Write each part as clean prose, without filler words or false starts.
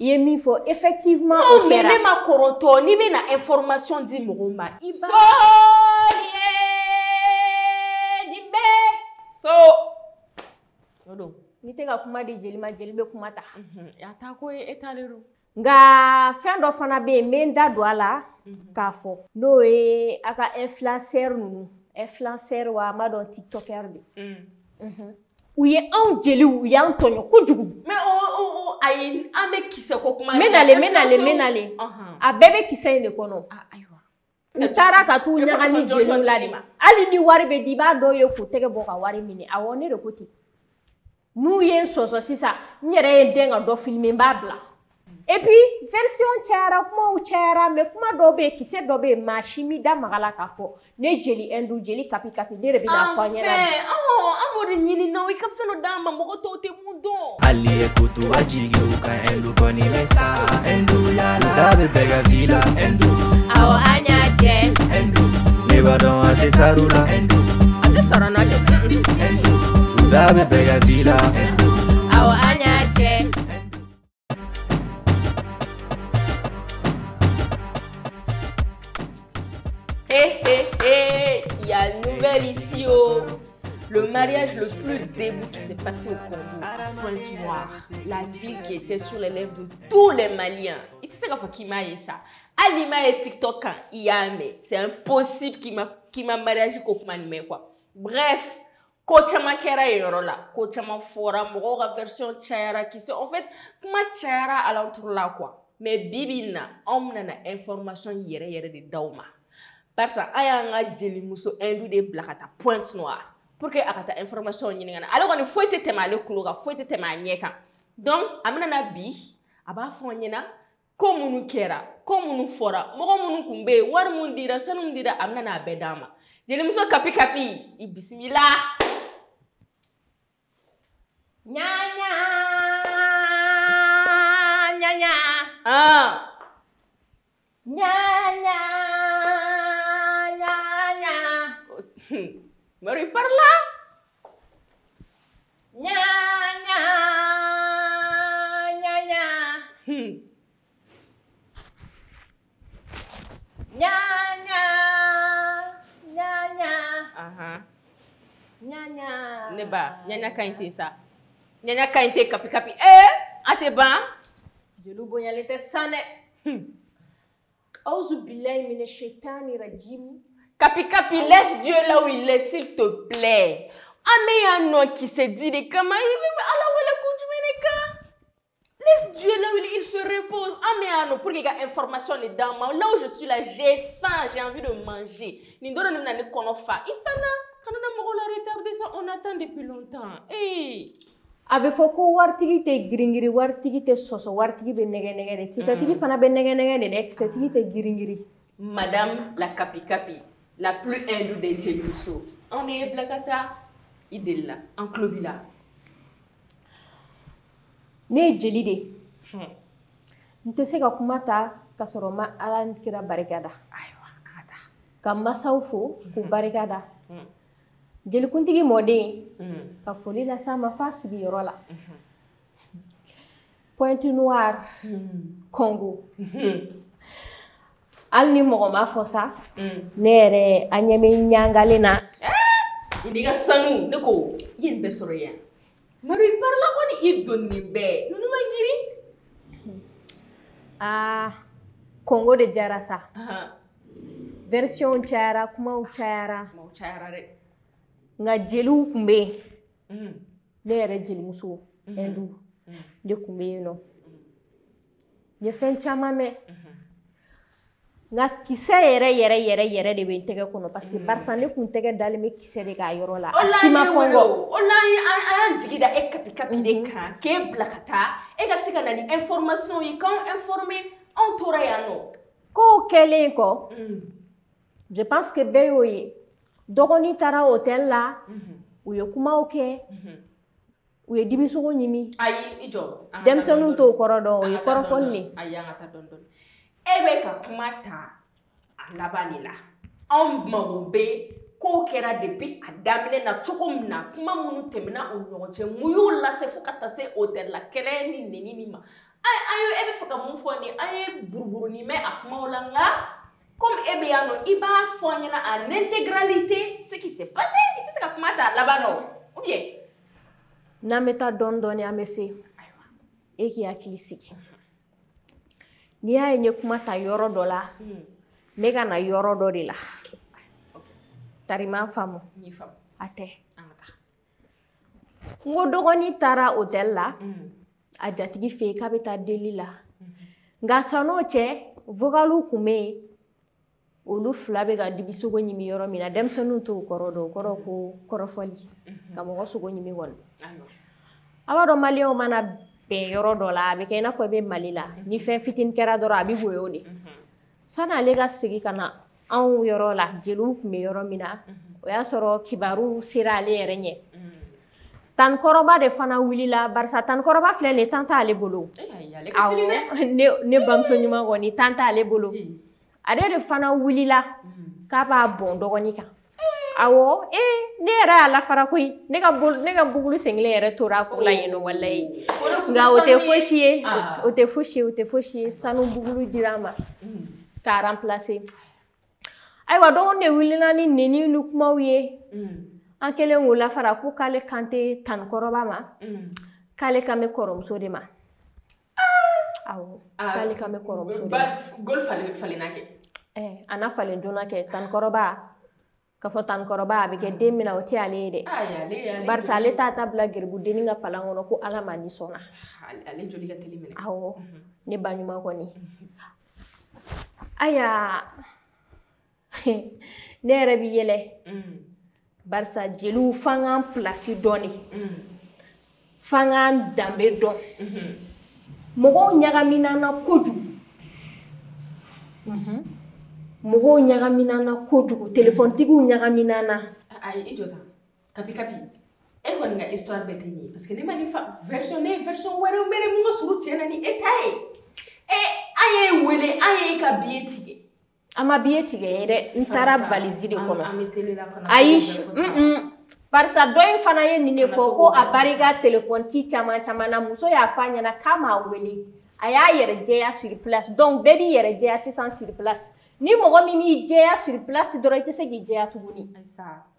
I ye min fɔ effectivement o kɛra. Non mais ne ma kɔrɔtɔ n'i bɛ na information di mɔgɔw ma i b'a. Solie so. O don. N'i tɛ ka kuma di jeli ma, jeli bɛ kuma ta. A taa ko ye e ta de don. Nka fɛn dɔ fana bɛ yen, n bɛ n da don a la k'a fɔ n'o ye a ka influenceur ninnu, influenceur wa n b'a dɔn tiktoker de. U ye anw jeliw, u y'an tɔɲɔ kojugu. Mais o ayi, an bɛ kisɛ ko kuma. N bɛ nalen, n bɛ nalen, n bɛ nalen. A bɛɛ bɛ kisɛ in de kɔnɔ. Ayiwa. U taara ka t'u ɲagami jeliw la de. Hali ni wari bɛ di, i b'a dɔw ye k'u tɛgɛ bɔ ka wari minɛ. Awɔ, ne de ko ten. N'u ye n sɔsɔ sisan, n yɛrɛ ye n den ka dɔ filmer, n b'a bila. Et puis version cayara, kumaw cayara, mais kuma dɔw bɛ yen, kisɛ dɔ bɛ yen, maa si m'i da maga la k'a fɔ ne jeli Hindu, jeli kapi kapi, ne de bɛ n'a fɔ an ɲɛna. Enfin, an b'o de ɲini na, i ka fɛn dɔ d'an ma, mɔgɔ tɔw tɛ mun dɔn. Hali ye kutuba jigin u kan, Hindu kɔni bɛ sa, Hindu yala. Da bɛ bɛɛ ka vie la, Hindu. Awɔ, an y'a jɛ. Hindu. Ne b'a dɔn a tɛ sar'u la, Hindu. A tɛ sɔrɔ n'a jɛ. Hindu. Da bɛ bɛɛ ka vie la, Hindu. Awɔ, an y'a jɛ. Hé, hé, hé, il y a une nouvelle ici, oh. Le mariage le plus debout qui s'est passé au Congo, à Pointe-Noire, la ville qui était sur les lèvres de tous les Maliens. Et tu sais qu'il faut qu'il m'aille ça. Alima et TikTok, il y a, mais c'est impossible qu'il m'a mariage quoi. Bref, ko caman kɛra yen yɔrɔ la, ko caman fɔra, mɔgɔw ka version cayara, qui se, en fait, kuma cayara alentour la quoi. Mais bibi in na, anw bɛna na information yɛrɛ yɛrɛ de d'aw ma. Barisa an y'an ka jelimuso Hindu de bila ka taa Pointe-Noire pour que a ka taa information ɲini ka na. Ale kɔni foyi tɛ tɛmɛ ale kulo kan, foyi tɛ tɛmɛ a ɲɛ kan. Donc a bɛna na bi, a b'a fɔ an ɲɛna ko minnu kɛra, ko minnu fɔra, mɔgɔ minnu kun bɛ yen, wari min dira, sanu min dira, a bɛna n'a bɛɛ d'an ma. Jelimuso kapi kapi, i bisimila. Ɲaɲa ɲaɲa. Ah. Ɲaɲa ɲaɲa. Marie par là. Ɲaɲa ɲaɲa. Ɲaɲa ɲaɲa. Ahan. Ɲaɲa. Ne ba, ɲaɲa ka ɲi ten sa. Ɲaɲa ka ɲi ten kapi kapi. Eh, a tɛ ban. Jeliw bonyalen tɛ san dɛ. Auzu billahi mina shaitani rajim. Kapi kapi, laisse Dieu là où il est, s'il te plaît. An bɛ yan nɔ kisɛ di de kama, i bɛ Ala wele kun jumɛn de kan? Laisse Dieu là où il est, il se repose. An bɛ yan nɔ pour que i ka information de d'an ma. Là où je suis là, j'ai faim, j'ai envie de manger. Nin dɔrɔn de bɛna ne kɔnɔ fa. I fana, kana na mɔgɔw la retarder ça, on attend depuis longtemps. Eh. A bɛ fɔ ko waritigi tɛ girin-girin, waritigi tɛ sɔsɔ, waritigi bɛ nɛgɛ-nɛgɛ de. Kisɛtigi fana bɛ nɛgɛ-nɛgɛ de dɛ, kisɛtigi tɛ girin-girin. Madame la kapi kapi, la plus hindoue des jelimuso. Anw de ye bila ka taa i deli la, an tulo b'i la. Ne ye jeli de ye. N tɛ se ka kuma ta ka sɔrɔ n ma Ala ni kira barika da. Ayiwa, an ka taa. Ka masaw fo k'u barika da. Jelikuntigi mɔden, ka foli lase a ma f'a sigiyɔrɔ la. Pointe-Noire, Congo. Hali ni mɔgɔ ma fɔ sa, ne yɛrɛ a ɲɛ bɛ ɲangalen na. I n'i ka sanu, ne ko i ye nin bɛɛ sɔrɔ yan. Marie parla kɔni i donni bɛɛ. Ninnu ma girin. Aa, Congo de diyara sa. Version cayara, kumaw cayara. Kumaw cayara dɛ. Nka jeliw kun bɛ yen. Ne yɛrɛ jelimuso Hindu de kun bɛ yen nɔ. N ye fɛn caman mɛn. Nka kisɛ yɛrɛ yɛrɛ yɛrɛ yɛrɛ de bɛ n tɛgɛ kɔnɔ parce que barisa ne kun tɛgɛ dalen bɛ kisɛ de kan yɔrɔ la. A si ma fɔ n kɔ. O la an y'an jigi da e kapi kapi de kan k'e bila ka taa e ka se ka na ni information ye k'anw informer, anw tora yan nɔ. Kow kɛlen kɔ, je pense que bɛɛ y'o ye. Dɔgɔnin taara hôtel la, u ye kumaw kɛ, u ye dimisogo ɲimi. Ayi, i jɔ. Denmisɛnninw t'o kɔrɔ dɔn, o ye kɔrɔfɔli de. Ayi, an ka taa dɔɔni dɔɔni. E bɛ ka kuma ta a laban de la. Anw mago bɛ ko kɛra depuis a daminɛ na cogo min na, kuma minnu tɛmɛna u ni ɲɔgɔn cɛ, mun y'u lase fo ka taa se hôtel la kɛlɛ ni nɛni ni ma. An ye e bɛ fɛ ka mun fɔ nin, an ye buruburuni mɛn a kumaw la, nka comme e bɛ yan nɔ, i b'a fɔ an ɲɛna en intégralité ce qui s'est passé. I tɛ se ka kuma ta a laban na o, ou bien? N'an bɛ taa dɔɔni dɔɔni, an bɛ se. E k'i hakili sigi. N'i y'a ye n ye kuma ta yɔrɔ dɔ la, n bɛ ka na yɔrɔ dɔ de la. Tari m'a faamu. N y'i faamu. A tɛ. An ka taa. N ko dɔgɔnin taara hôtel la, a jatigi fɛ yen k'a bɛ taa deli la. Nka sann'o cɛ, vocaliw tun bɛ yen. Olu fila bɛ ka dibi sogo ɲimi yɔrɔ min na, denmisɛnninw t'o kɔrɔ dɔn, o kɔrɔ ko kɔrɔfɔli, ka mɔgɔ sogo ɲimi kɔni. A b'a dɔn maliyɛnw mana bɛn yɔrɔ dɔ la, a bɛ kɛ i n'a fɔ i bɛ Mali la, ni fɛn fitinin kɛra dɔrɔn a bɛ woyo de. Sanni ale ka segin ka na anw yɔrɔ la, jeliw tun bɛ yɔrɔ min na, o y'a sɔrɔ kibaru sera ale yɛrɛ ɲɛ. Tanikɔrɔba de fana wulila, barisa tanikɔrɔba filɛ nin ye, tan t'ale bolo. Awɔ, ne bamuso ɲuman kɔni, tan t'ale bolo. Ale de fana wulila k'a b'a bɔn dɔgɔnin kan. Awɔ, ne yɛrɛ y'a lafara koyi, ne ka bugulu sen kelen yɛrɛ tora a ko la yen nɔ walayi. Nka o tɛ fosi ye, o tɛ fosi ye, o tɛ fosi ye, sanu bugulu dira a ma k'a remplacer. Ayiwa, dɔgɔnin de wulila ni neni ni kumaw ye. An kɛlen k'o lafara, ko k'ale kan tɛ tanikɔrɔba ma, k'ale kan bɛ kɔrɔmuso de ma. Awɔ, k'ale kan bɛ kɔrɔmuso de ma. Gol falenna kɛ. A n'a falen joona kɛ, tanikɔrɔba, k'a fɔ tanikɔrɔba a bɛ kɛ den min na, o tɛ ale ye dɛ. Barisa ale t'a ta bila geribudennin ka palan kɔnɔ ko Ala ma ni sɔnna. Ale joli ka teli minɛ. Awɔ, ne ba ɲuman kɔni. Ayiwa, ne yɛrɛ bi yɛlɛ. Barisa jeliw f'an k'an place dɔn de. F'an k'an danbe dɔn. Mɔgɔw ɲagamina na kojugu. Mɔgɔw ɲagamina na kojugu, téléphone-tigiw ɲagamina na. Ayi, i jɔ tan. Kapi kapi. E kɔni ka histoire bɛɛ tɛ nin ye, parce que ne ma nin fa version, ne ye version wɛrɛw mɛn mun ka surun tiɲɛ na ni e ta ye. An y'e wele, an y'e ka billet tigɛ. A ma billet tigɛ ye dɛ, n taara valise de kɔnɔ. An bɛ télé la fana. Ayi, barisa dɔ in fana ye nin de fɔ ko a barika téléphone ci caman caman na, muso y'a fɔ a ɲɛna k'a m'a wele. A y'a yɛrɛ jɛya sur place, donc bɛɛ b'i yɛrɛ jɛya sisan sur place. Ni mɔgɔ min m'i jɛya sur place dɔrɔn, i tɛ se k'i jɛya tuguni.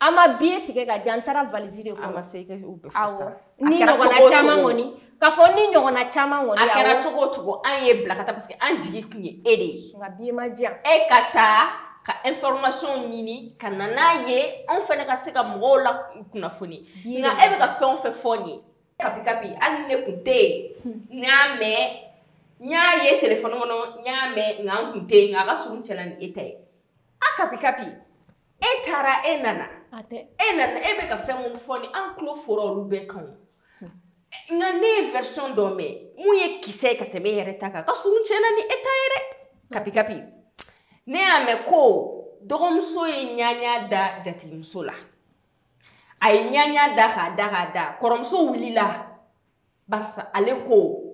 A ma billet tigɛ ka di, an taara valise de kɔnɔ. A ma se ka o bɛɛ fɔ sa. Ni ɲɔgɔnna caman kɔni, k'a fɔ ni ɲɔgɔnna caman kɔni. A kɛra cogo o cogo, an ye bila ka taa parce que an jigi tun ye e de ye. Nka billet ma di yan. E ka taa ka information ɲini ka na n'a ye, anw fana ka se ka mɔgɔw la kunnafoni. Nka e bɛ ka fɛn o fɛn fɔ nin ye. Kapi kapi, hali ni ne tun tɛ yen, n y'a mɛn. N y'a ye téléphone kɔnɔ, n y'a mɛn, nka n kun tɛ yen, nka a ka surun cɛ la ni e ta ye. A kapi kapi, e taara, e nana. E nana, e bɛ ka fɛn minnu fɔ nin, an tulo fora olu bɛɛ kan o. Nka ne ye version dɔ mɛn, mun ye kisɛ ye ka tɛmɛ e yɛrɛ ta kan, a ka surun cɛ la ni e ta ye dɛ. Kapi kapi, ne y'a mɛn ko dɔgɔmuso ye ɲaɲa da jatigimuso la. A ye ɲaɲa da k'a da k'a da, kɔrɔmuso wulila, barisa ale ko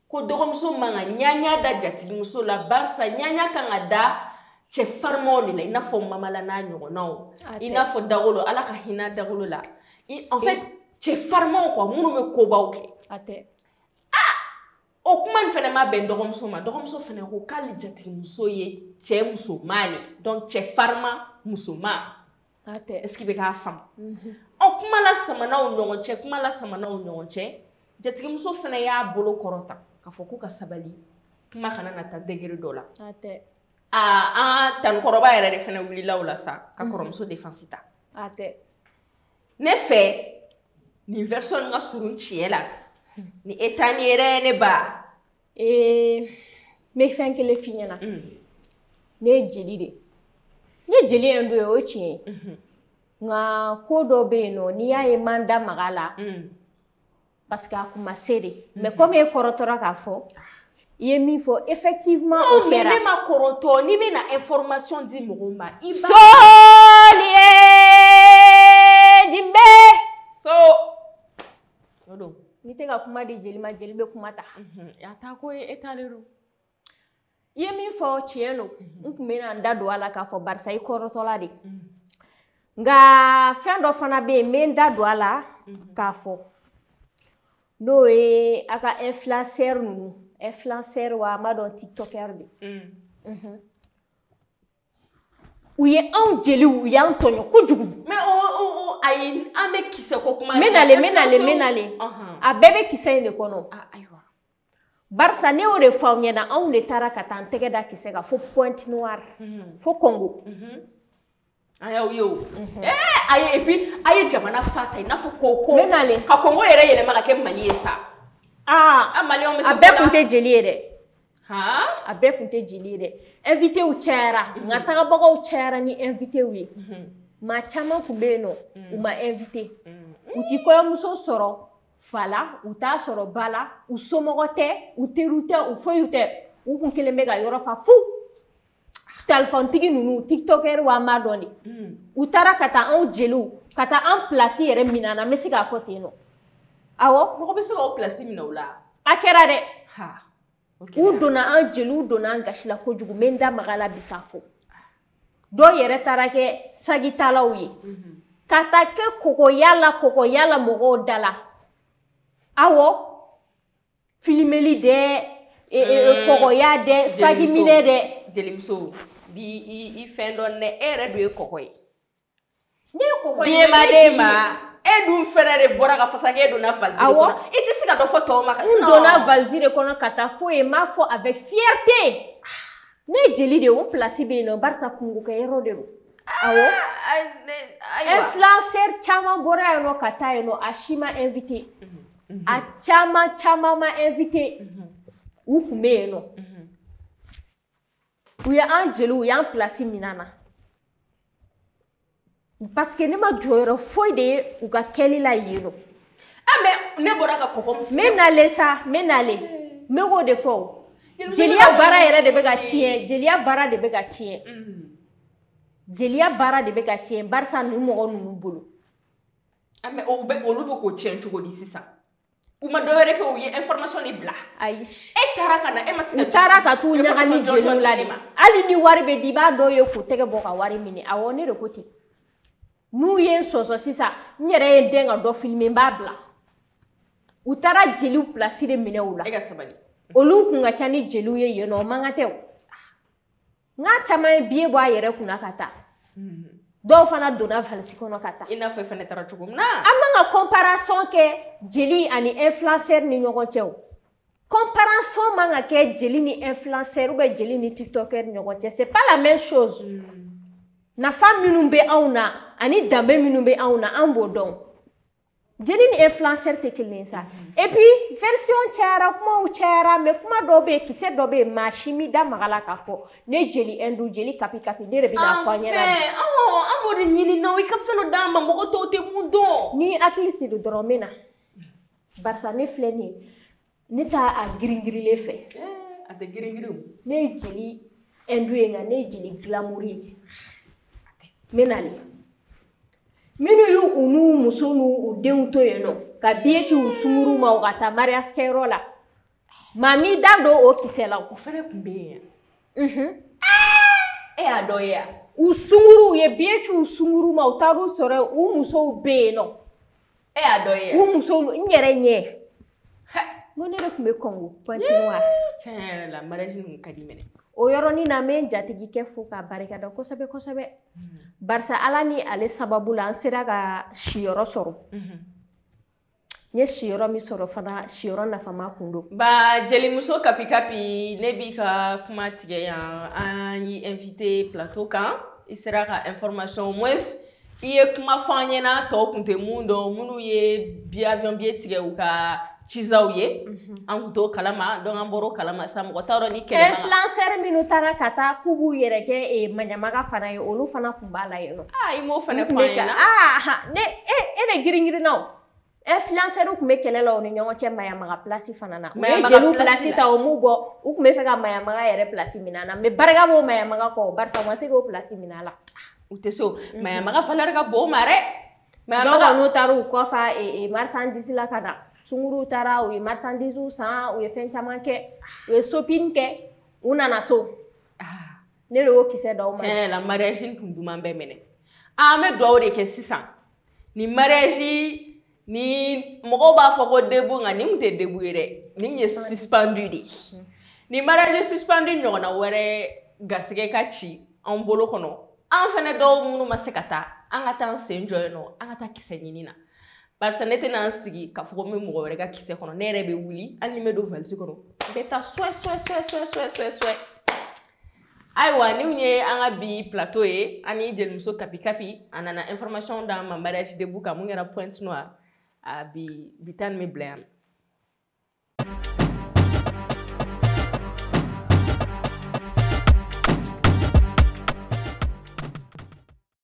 ko dɔgɔmuso man ka ɲaɲa da jatigimuso la, barisa ɲaɲa kan ka da cɛ farimaw de la, i n'a fɔ Mamala n'a ɲɔgɔnnaw, i n'a fɔ Dagolo, Ala ka hinɛ Dagolo la. En fait, cɛ farimaw quoi, minnu bɛ kobaw kɛ. A tɛ. O kuma nin fɛnɛ ma bɛn dɔgɔmuso ma. Dɔgɔmuso fɛnɛ ko k'ale jatigimuso ye cɛ musoman de ye, donc cɛ farima musoman. A tɛ. Est-ce que i bɛ k'a faamu? Ɔ, kuma la samanaw ɲɔgɔn cɛ, kuma la samanaw ɲɔgɔn cɛ, jatigimuso fɛnɛ y'a bolo kɔrɔta k'a fɔ ko ka sabali, kuma kana na taa degré dɔ la. A tɛ. Aa, an tanikɔrɔba yɛrɛ de fɛnɛ wulila o la sa, ka kɔrɔmuso défense ta. A tɛ. Ne fɛ nin version ka surun tiɲɛ la ni e ta ni yɛrɛ, ne ba. N bɛ fɛn kelen f'i ɲɛna. Ne ye jeli de. Ne jeli ye n don ye, o ye tiɲɛ ye. Nka ko dɔ bɛ yen nɔ, n'i y'a ye man da maga la, parce que a kun ma se de. Mais comme e kɔrɔtɔra k'a fɔ, i ye min fɔ effectivement o kɛra. Non, mais ne ma kɔrɔtɔ, n'i bɛna information di mɔgɔw ma, i b'a. Solie Jimbe. So. O don. N'i tɛ ka kuma di jeli ma, jeli bɛ kuma ta. A taa ko ye e ta de don. I ye min fɔ tiɲɛ don, n tun bɛna n da don a la k'a fɔ barisa i kɔrɔtɔla de. Nka fɛn dɔ fana bɛ yen, n bɛ n da don a la k'a fɔ. N'o ye a ka influenceur ninnu. Influenceur wa ma dɔn tiktoker de. U ye anw jeliw, u y'an tɔɲɔ kojugu. Mais o ayi, an bɛ kisɛ ko kuma. N bɛ nalen, n bɛ nalen, n bɛ nalen. A bɛɛ bɛ kisɛ in de kɔnɔ. Ayiwa. Barisa ne y'o de fɔ aw ɲɛna, anw de taara ka taa an tɛgɛ da kisɛ kan fo Pointe Noire, fo Congo. An y'aw ye o. Ayi, et puis a ye jamana fa ta i n'a fɔ ko. N bɛ nalen. Ka Congo yɛrɛ yɛlɛma ka kɛ Mali ye sa. Aa, a Maliyɛnw bɛ se a bɛɛ kun tɛ jeli ye dɛ. Han? A bɛɛ kun tɛ jeli ye dɛ. Invitéw cayara, nka tagabagaw cayara ni invitéw ye. Maa caman kun bɛ yen nɔ, u ma invité. U ti kɔɲɔmuso sɔrɔ fa la, u t'a sɔrɔ ba la, u somɔgɔ tɛ, u teriw tɛ, u foyiw tɛ. U kun kelen bɛ ka yɔrɔ fa fu. Talifanitigi ninnu, tiktoker wa an b'a dɔn de. U taara ka taa anw jeliw, ka taa an place yɛrɛ minɛ an na, n bɛ se k'a fɔ ten nɔ. Awɔ. Mɔgɔ bɛ se k'o place minɛ o la. A kɛra dɛ. U donna an jeliw, donna an gasi la kojugu, n bɛ n da maga la bi k'a fɔ. Dɔw yɛrɛ taara kɛ sagitalaw ye. Ka taa kɛ kɔgɔya la mɔgɔw da la. Awɔ. Filimeli dɛ, kɔgɔya dɛ, sagiminɛ dɛ. Jelimuso, bi i fɛn dɔn dɛ, e yɛrɛ dun ye kɔgɔ ye. Ne ye kɔgɔ ye. Biye ma d'e ma. E dun fɛnɛ de bɔra ka fasa k'e donna valise de kɔnɔ. I tɛ se ka dɔ fɔ tɔw ma. N donna valise de kɔnɔ ka taa fo yen, n b'a fɔ avec fierté. Ne ye jeli de ye, o place bɛ yen nɔ, barisa kungokɛyɔrɔ de don. Awɔ. Influenceur caman bɔra yen nɔ ka taa yen nɔ, a si ma invité. A caman caman ma invité. U kun bɛ yen nɔ. U ye an jeliw, u y'an place minɛ an na. Parce que ne ma jɔyɔrɔ foyi de ye u ka kɛli la yen nɔ. Ah mais ne bɔra ka kɔgɔ min fɔ. N bɛ nalen sa, n bɛ nalen. N bɛ k'o de fɔ o. Jeliya baara yɛrɛ de bɛ ka tiɲɛ, jeliya baara de bɛ ka tiɲɛ. Jeliya baara de bɛ ka tiɲɛ barisa nin mɔgɔ ninnu bolo. Ah mais olu bɛ k'o tiɲɛ cogo di sisan? U ma dɔ wɛrɛ kɛ, u ye information de bila. Ayi. E taara ka na, e ma se ka. U taara ka t'u ɲagami jeliw la de. Hali ni wari bɛ di, i b'a dɔw ye k'u tɛgɛ bɔ ka wari minɛ. Awɔ, ne de ko ten. N'u ye n sɔsɔ sisan, n yɛrɛ ye n den ka dɔ filmer, n b'a bila. U taara jeliw place de minɛ u la. E ka sabali. Olu kun ka ca ni jeliw ye yen nɔ, o man kan tɛ o. N k'a caman ye billet bɔ a yɛrɛ kunna ka taa. Dɔw fana donna valise kɔnɔ ka taa. I n'a fɔ e fana taara cogo min na. An man ka comparaison kɛ jeli ani influenceur ni ɲɔgɔn cɛ o. Comparaison man ka kɛ jeli ni influenceur ou bien jeli ni tiktoker ni ɲɔgɔn cɛ. C'est pas la même chose. Nafa minnu bɛ anw na ani danbe minnu bɛ anw na, an b'o dɔn. Jeli ni influenceur tɛ kelen ye sa. Et puis version cayara, kumaw cayara, mais kuma dɔw bɛ yen, kisɛ dɔ bɛ yen, maa si m'i da maga la k'a fɔ ne jeli Hindu, jeli kapi kapi, ne de bɛ n'a fɔ an ɲɛna. Enfin, an b'o de ɲini na, i ka fɛn dɔ d'an ma, mɔgɔ tɔw tɛ mun dɔn. N'i hakili sigi dɔrɔn, n bɛ na. Barisa ne filɛ nin ye, ne t'a a girin-girinlen fɛ. A tɛ girin-girin o. Ne ye jeli Hindu ye, nka ne ye jeli glamour ye. N bɛ nalen. Minnu y'u n'u muso n'u denw to yen nɔ ka billet ci u sunkuruw ma u ka taa mariage kɛyɔrɔ la, maa m'i da don o kisɛ la. O fɛnɛ kun bɛ yen yan. E y'a dɔ ye yan. U sunkuruw u ye billet ci u sunkuruw ma, u taar'u sɔrɔ yen, u musow bɛ yen nɔ. E y'a dɔ ye yan. U musow, n yɛrɛ ɲɛ. N ko ne de tun bɛ Congo, Pointe Noire. Tiɲɛ yɛrɛ la, mariage ninnu ka di mɛnɛ. O yɔrɔnin na, n bɛ n jatigikɛ fo k'a barikada kosɛbɛ kosɛbɛ. Barisa Ala ni ale sababu la, an sera ka siyɔrɔ sɔrɔ. N ye siyɔrɔ min sɔrɔ fana, siyɔrɔ nafama kun don. Ba jelimuso kapi kapi, ne b'i ka kuma tigɛ yan, an y'i invité plateau kan, i sera ka information au moins i ye kuma fɔ an ɲɛna, tɔw kun tɛ mun dɔn, minnu ye avion billet tigɛ u ka cisaw ye, an kun t'o kalama, donc an bɔr'o kalama sa, mɔgɔ t'a dɔn ni kɛlɛ. Influenceur minnu taara ka taa k'u b'u yɛrɛ kɛ maɲamaga fana ye, olu fana kun b'a la yen nɔ. Aa, i m'o fana fɔ an ɲɛna. Aa, ne e de girin-girinna o. Influenceur kun bɛ kɛlɛ la u ni ɲɔgɔn cɛ Maɲamaga place fana na. U ye jeliw place ta, o m'u bɔ, u kun bɛ fɛ ka Maɲamaga yɛrɛ place minɛ a na, mais barika b'o Maɲamaga kɔ, barisa u ma se k'o place minɛ a la. U tɛ se o. Maɲamaga valeur ka bon o ma dɛ. Dɔw kɔni taara u kɔfa marchandise la ka na. Sunkuruw taara, u ye marchandise san, u ye fɛn caman kɛ, u ye shopping kɛ, u nana so. Ne de y'o kisɛ d'aw ma. Tiɲɛ la, mariage kun duman bɛɛ minɛ. An bɛ dugawu de kɛ sisan. Ni mariage Ni mɔgɔw b'a fɔ ko debout, nka nin kun tɛ debout ye dɛ, nin ye suspendu de ye. Ni mariage suspendu ɲɔgɔnna wɛrɛ garisɛgɛ ka ci an bolo kɔnɔ, an fɛnɛ dɔw minnu ma se ka taa, an ka taa an sen jɔ yen nɔ, an ka taa kisɛ ɲini na, barisa ne tɛna n sigi k'a fɔ ko n bɛ mɔgɔ wɛrɛ ka kisɛ kɔnɔ. Ne yɛrɛ bɛ wuli, hali ni n bɛ don valise kɔnɔ, n bɛ taa suwɛ suwɛ suwɛ suwɛ suwɛ suwɛ suwɛ. Ayiwa, nin ye an ka bi plateau ye. An ni jelimuso Kapi Kapi, a nana information d'an ma mariage debout kan mun kɛra Pointe Noire. A bi bi ta nin bɛ bila yan.